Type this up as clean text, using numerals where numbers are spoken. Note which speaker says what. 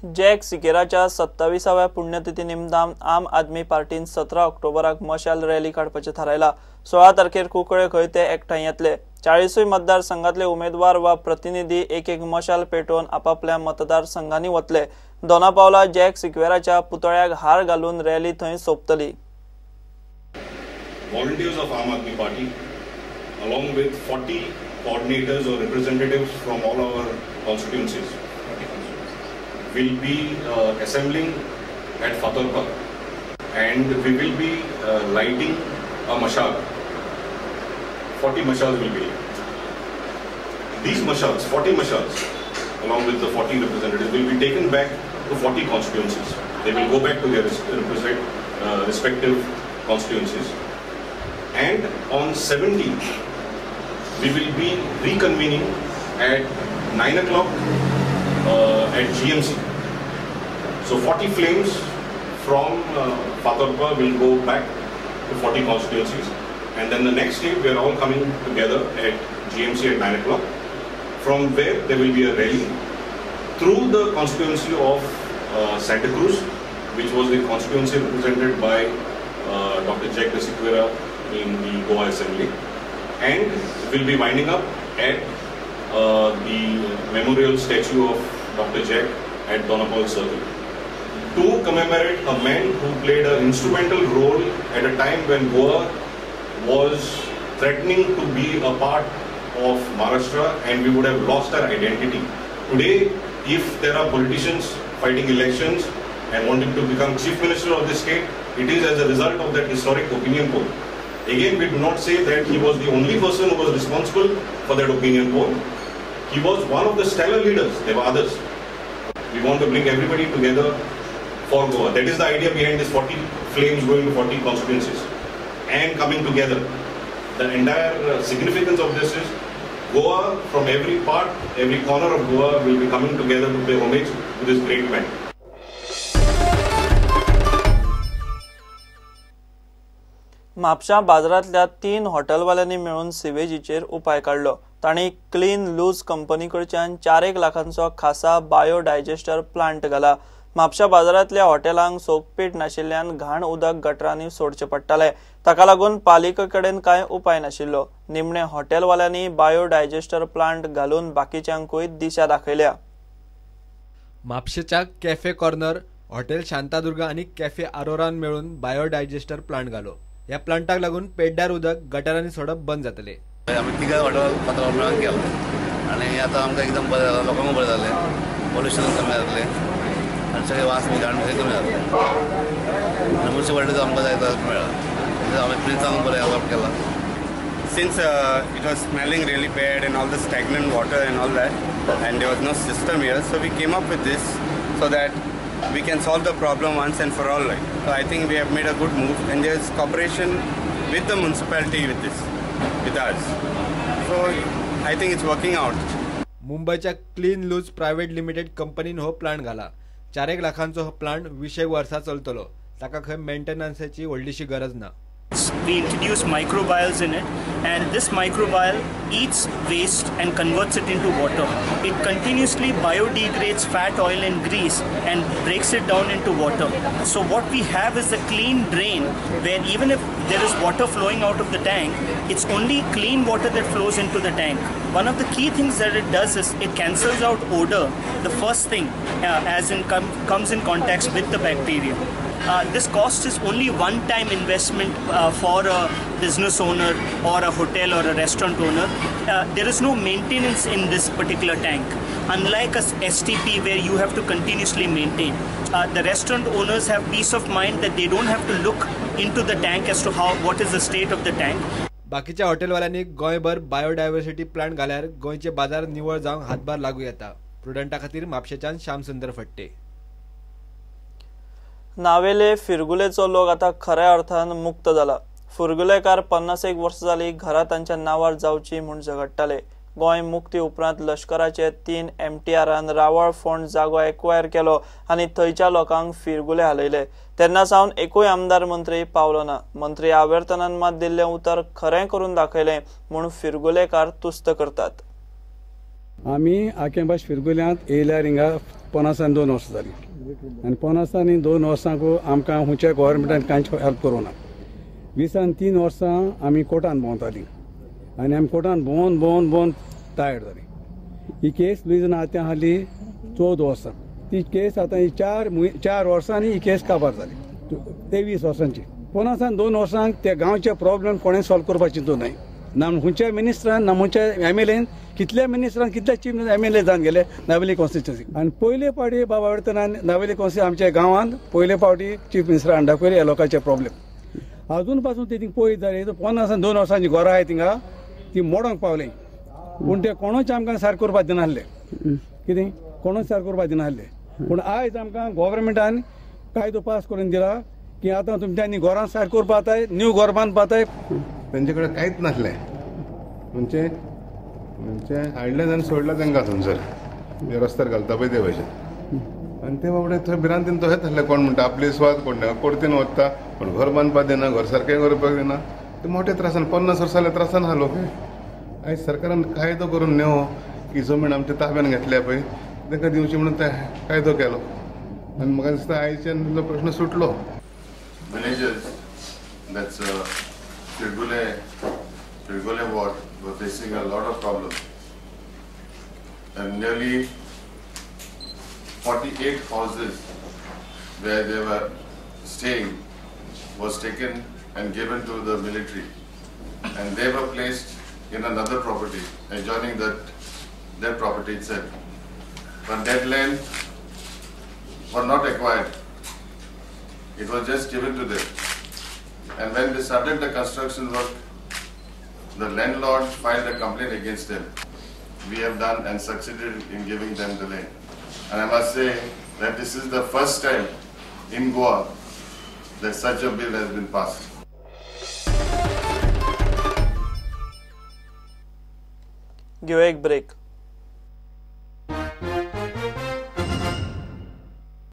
Speaker 1: Jack सिकेराच्या 27व्या पुण्यतिथी निमतान आम आदमी पार्टीन 17 ऑक्टोबराक मशाल रॅली काडपाचें थारायला. 16 तारखेर कुंकळे खंय ते एकठांय येतले. 40 मतदारसंघातले उमेदवार वा प्रतिनिधी एक एक मशाल पेटोवन आपापल्या मतदारसंघांनी वतले. दोना पावला जॅक सिक्वेराच्या पुतळ्याक हार घालून रॅली थंय सोंपतली.
Speaker 2: Volunteers of Aam Aadmi Party, along with 40 coordinators or representatives from all our constituencies, will be assembling at Fatorpa, and we will be lighting a mashal. 40 mashals will be lit. These mashals, 40 mashals, along with the 40 representatives, will be taken back to 40 constituencies. They will go back to their respective constituencies. And on 17th, we will be reconvening at 9 o'clock at GMC. So 40 flames from Fatorpa will go back to 40 constituencies. And then the next day, we are all coming together at GMC at 9 o'clock, from where there will be a rally through the constituency of Santa Cruz, which was the constituency represented by Dr. Jack de Sequeira in the Goa Assembly, and will be winding up at the memorial statue of Dr. Jack at Dona Paula Circle, to commemorate a man who played an instrumental role at a time when Goa was threatening to be a part of Maharashtra and we would have lost our identity. Today, if there are politicians fighting elections and wanting to become chief minister of the state, it is as a result of that historic opinion poll. Again, we do not say that he was the only person who was responsible for that opinion poll. He was one of the stellar leaders. There were others. We want to bring everybody together for Goa. That is the idea behind this 40 flames going to 40 constituencies and coming together. The entire significance of this is Goa, from every part, every corner of Goa will be coming together to pay homage to this great man.
Speaker 1: म्हापशा बाजारांतल्या 3 हॉटेलवाल्यांनी मेळून सिवेजीचेर उपाय काडलो. तांणी clean loose company कडच्यान 4 लाखांचो खासा bio disaster plant घाला. म्हापशा बाजारांतल्या हॉटेलांक सोकपीठ नाशिल्ल्यान घाण उदक गटरांनी सोडचें पडटालें. ताका लागून पालिके कडेन कांय उपाय नाशिल्लो. निमणे हॉटेलवाल्यांनी बायो डायजेस्टर प्लांट घालून बाकीच्यांकूय दिशा दाखयल्या.
Speaker 3: म्हापशेच्या कॅफे कॉर्नर, हॉटेल शांतादुर्गा आनी कॅफे आरोरान मेळून बायो डायजेस्टर प्लांट घालो. ह्या प्लांटाक लागून पेड्ड्यार उदक गटारांनी सोडप बंद जातले.
Speaker 4: आमी तिगां हॉटेल पात्रांव मेळून केलें आनी आतां आमकां एकदम बरें जालां, लोकांक बरें जालें, पोल्युशन कमी जातलें आनी सगळें वास बी घाण कमी जातलें आनी मुन्सिपालिटीचो आमकां जाय तो मेळ्ळा. आमी प्रिन्सांक बरें अडॉप्ट केलां.
Speaker 5: Since it was smelling really bad and all the stagnant water and all that, and there was no system here, so we came up with this so that we can solve the problem once and for all. Right? So I think we have made a good move, and there is cooperation with the municipality with this, with us. So I think it's working out.
Speaker 3: मुंबईच्या clean loose private limited कंपनीन हो plant घाला. 4 लाखांचो हो plant 20 वर्सां चलतलो. ताका खंय मेंटेनन्साची व्हडलीशी गरज ना.
Speaker 6: We introduce microbials in it, and this microbial eats waste and converts it into water. It continuously biodegrades fat, oil and grease and breaks it down into water. So what we have is a clean drain where even if there is water flowing out of the tank, it's only clean water that flows into the tank. One of the key things that it does is it cancels out odor, the first thing as in comes in contact with the bacteria. This cost is only one-time investment for a business owner or a hotel or a restaurant owner. There is no maintenance in this particular tank, unlike a STP where you have to continuously maintain. The restaurant owners have peace of mind that they don't have to look into the tank as to what is the state of the tank.
Speaker 3: बाकीच्या हॉटेलवाल्यांनी गोंयभर biodiversity plant घाल्यार गोंयचे बाजार निवळ जावंक हातभार लागू येता. प्रुडंटा खातीर म्हापशेच्यान श्यामसुंदर फट्टे.
Speaker 1: नावेले फिरगुलेचो लोक आता खऱ्या अर्थान मुक्त जाला. फुरगुलेकार 51 वर्सां जाली घरां तांच्या नांवार जावची म्हूण झगडटाले. गोंय मुक्ती उपरांत लश्कराचे 3 MTRान रावळ फोंड जागो एक्वायर केलो आनी थंयच्या लोकांक फिरगुले हालयले. तेन्ना सावन एकूय आमदार मंत्री पावलो ना. मंत्री आवर्तनान मात दिल्लें उतर खरें करून दाखयलें म्हूण फिरगुलेकार तुस्त करतात.
Speaker 7: आमी आकेंबाश फिरगुल्यांत येयल्यार हिंगा 52 वर्सां जालीं आनी 52 वर्सांक आमकां खंयच्या गव्हर्मेंटान कांयच हेल्प करूं ना. 23 वर्सां आमी कोर्टान भोंवतालीं आनी आमी कोर्टान भोंवन भोंवन भोंवन टायर्ड जालीं. ही केस लुईजना आतां आहली 14 वर्सां, ती केस आतां ही 4 वर्सांनी ही केस काबार जाली 23 वर्सांची. 52 वर्सांक त्या गांवचे प्रॉब्लेम कोणें सॉल्व करपाक चिंतूं न्हय ना खंयच्या मिनिस्टरान ना खंयच्या एम एल एन, कितल्या मिनिस्टरान कितल्या चीफ एम एल ए जावन गेले नावेली कॉन्स्टिट्युन्सी. आनी पयले फावटी बाबा वयतनान नावेली कॉन्स्टिट्युन्सी आमच्या गांवांत पयले फावटी चीफ मिनिस्टर दाखयले ह्या लोकांचे प्रॉब्लेम. अजून पासून ते थिंग पळयत जाल्यार 52 वर्सांची घरां आहाय थिंगा ती मोडोंक पावली, पूण ते कोणूच आमकां सारकें करपाक दिनासले, कितें कोणूच सारकें करपाक दिनासले. पूण आयज आमकां गव्हर्मेंटान कायदो पास करून दिला की आतां तुमच्यांनी घरां सारकें करपा जाय, न्यू घर बांदपा जाय.
Speaker 8: तेंचे कडेन कांयच नासलें, म्हणजे म्हणजे हाडलें आनी सोडलें तांकां थंयसर रस्त्यार घालता पळय ते भशेन. आनी ते बाबडे थंय भिरांतीन तशेंच आसलें, कोण म्हणटा आपली स्वाद, कोण कोर्तीन वता, कोण घर बांदपाक दिना, घर सारकें करपाक दिना. ते मोठे त्रासान 50 वर्सां त्रासान आहा लोक. आयज सरकारान कायदो करून न्हय की जमीन आमच्या ताब्यान घेतल्या पळय तांकां दिवची म्हणून ते कायदो केलो आनी म्हाका दिसता आयच्यान तांचो प्रश्न सुटलो.
Speaker 9: Villagers, that's Pirgule ward, were facing a lot of problems, and nearly 48 houses where they were staying was taken and given to the military, and they were placed in another property adjoining that property itself. But that land was not acquired. It was just given to them. And when they started the construction work, the landlord filed a complaint against them. We have done and succeeded in giving them the land. And I must say that this is the first time in Goa that such a bill has been passed.
Speaker 1: घेवया एक break.